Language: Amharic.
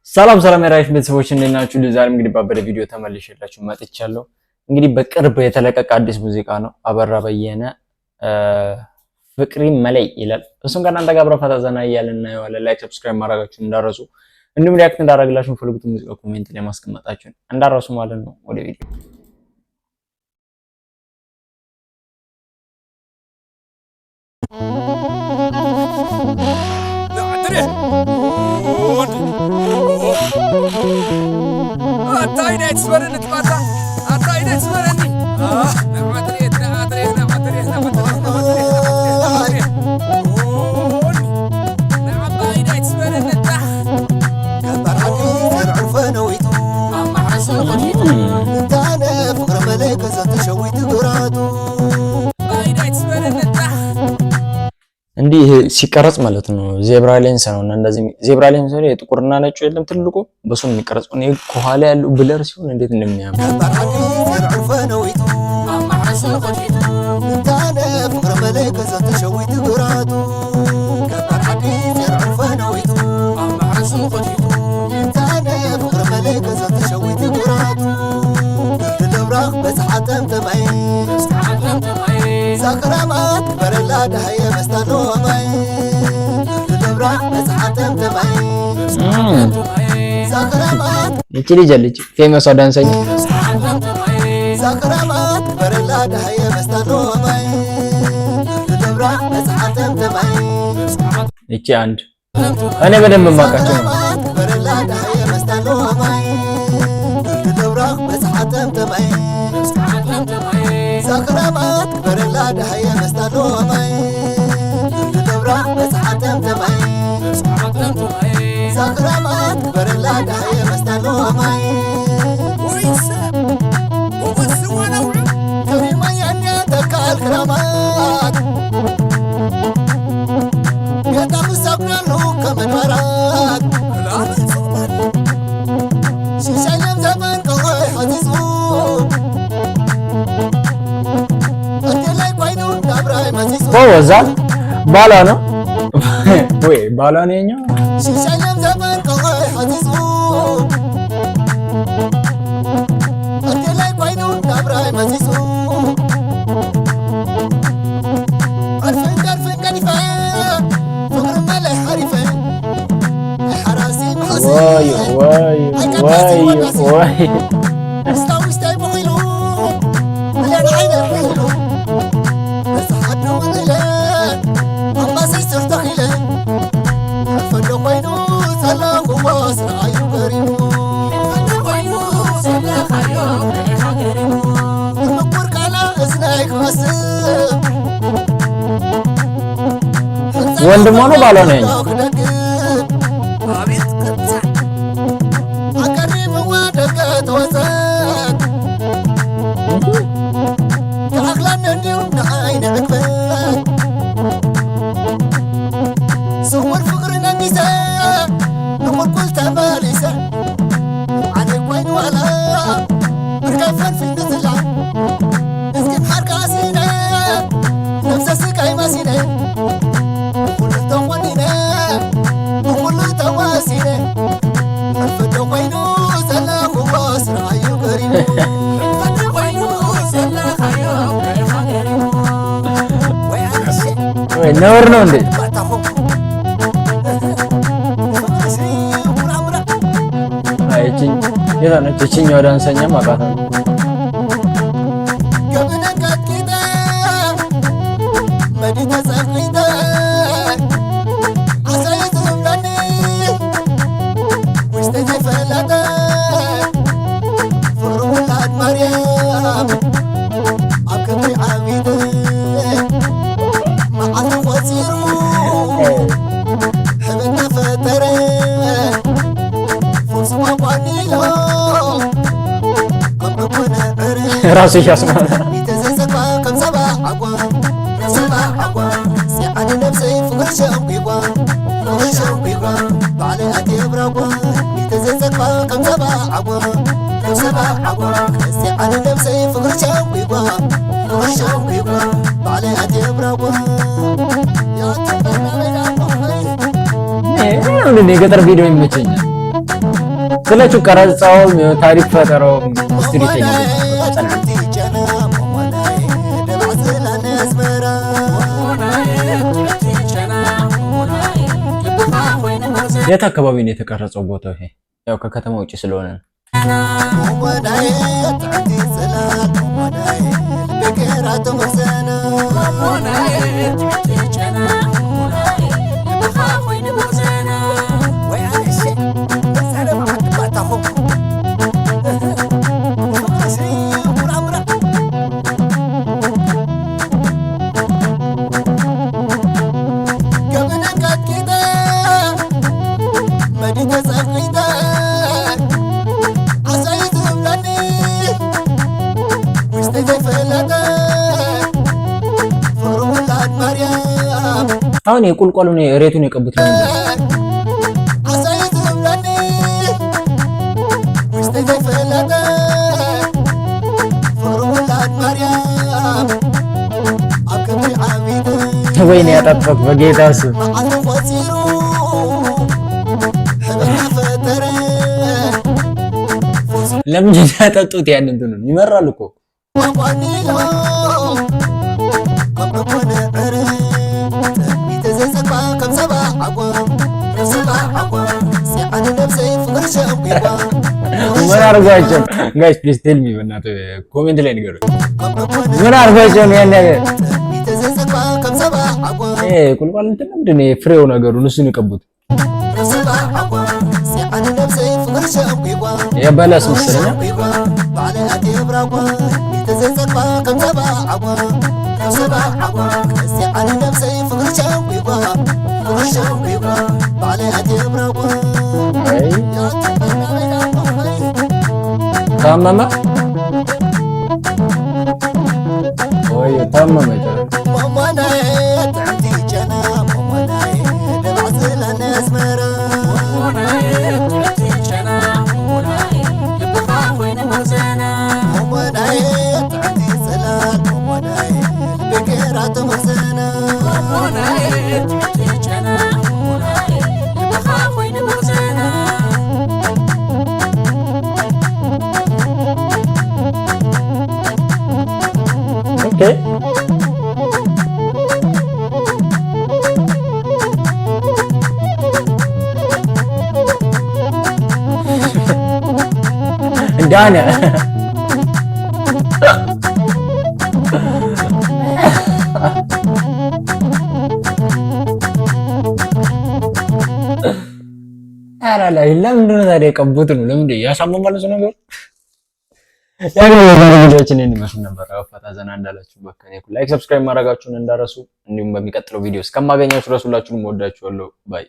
ሰላም ሰላም የራይፍ ቤተሰቦች፣ እንዴት ናችሁ? ዛሬም እንግዲህ ባበደ ቪዲዮ ተመልሼላችሁ መጥቻለሁ። እንግዲህ በቅርብ የተለቀቀ አዲስ ሙዚቃ ነው። አበራ በየነ ፍቅሪ መለይ ይላል። እሱን ከእናንተ ጋር አብረን ፈታ ዘና እያልን እናየዋለን። Like፣ subscribe ማድረጋችሁን እንዳረሱ፣ እንዲሁም react እንዳደረግላችሁ የምትፈልጉት ሙዚቃ comment ላይ ማስቀመጣችሁን እንዳረሱ ማለት ነው። ወደ ቪዲዮ። እንዲህ ይሄ ሲቀረጽ ማለት ነው። Zebra lens ነው እና እንደዚህ zebra lens ነው፣ የጥቁርና ነጩ የለም ትልቁ፣ በሱ ነው የሚቀረጸው። እኔ ከኋላ ያለው blur ሲሆን እንዴት እንደሚያምር። ይቺ ልጅ አለች famous ዋ ዳንሰኛ። ይቺ አንድ እኔ በደንብ የማውቃቸው ነው። ወዛል ባሏ ነው ወይ? ባሏ ነው የኛው። ወይ ወይ ወይ ወይ! ወንድሟ ነው ባሏ ነው ያኛው። ነውር ነው እንዴ? ይችኛው ዳንሰኛም አውቃታለሁ። ራሱ እያስማማ። የገጠር ቪዲዮ ይመቸኛል። ስላችሁ ቀረጻውም ታሪክ ፈጠራውም storytelling የት አካባቢ ነው የተቀረጸው ቦታው? ይሄ ያው ከከተማ ውጭ ስለሆነ ነው። አሁን የቁልቋሉን ሬቱን የቀቡት ነው። ወይኔ ያጠጣት በጌታ ስም። ለምንድን ነው ያጠጡት? ያን እንትኑን ይመራል እኮ። ምን አድርጓቸው? Guys, please tell me፣ በእናትህ comment ላይ ንገሩኝ። ምን አድርጓቸው ነው ያን ነገር? ቁልቋል እንትን ነው፣ ምንድን ነው ፍሬው ነገሩን እሱን የቀቡት? የበለስ መሰለኝ። አይ ታመመ ወይ ታመመ? Okay, ዳነ። ኧረ ለምንድን ነው ታዲያ የቀቡት ነው? ለምንድን ያሳመማል እሱ ነገር? ቪዲዮችን ይመስል ነበር። ፈታ ዘና እንዳላችሁ በቃ like፣ subscribe ማድረጋችሁን እንዳረሱ፣ እንዲሁም በሚቀጥለው ቪዲዮ እስከማገኛችሁ ድረስ ሁላችሁንም እወዳችኋለሁ። Bye.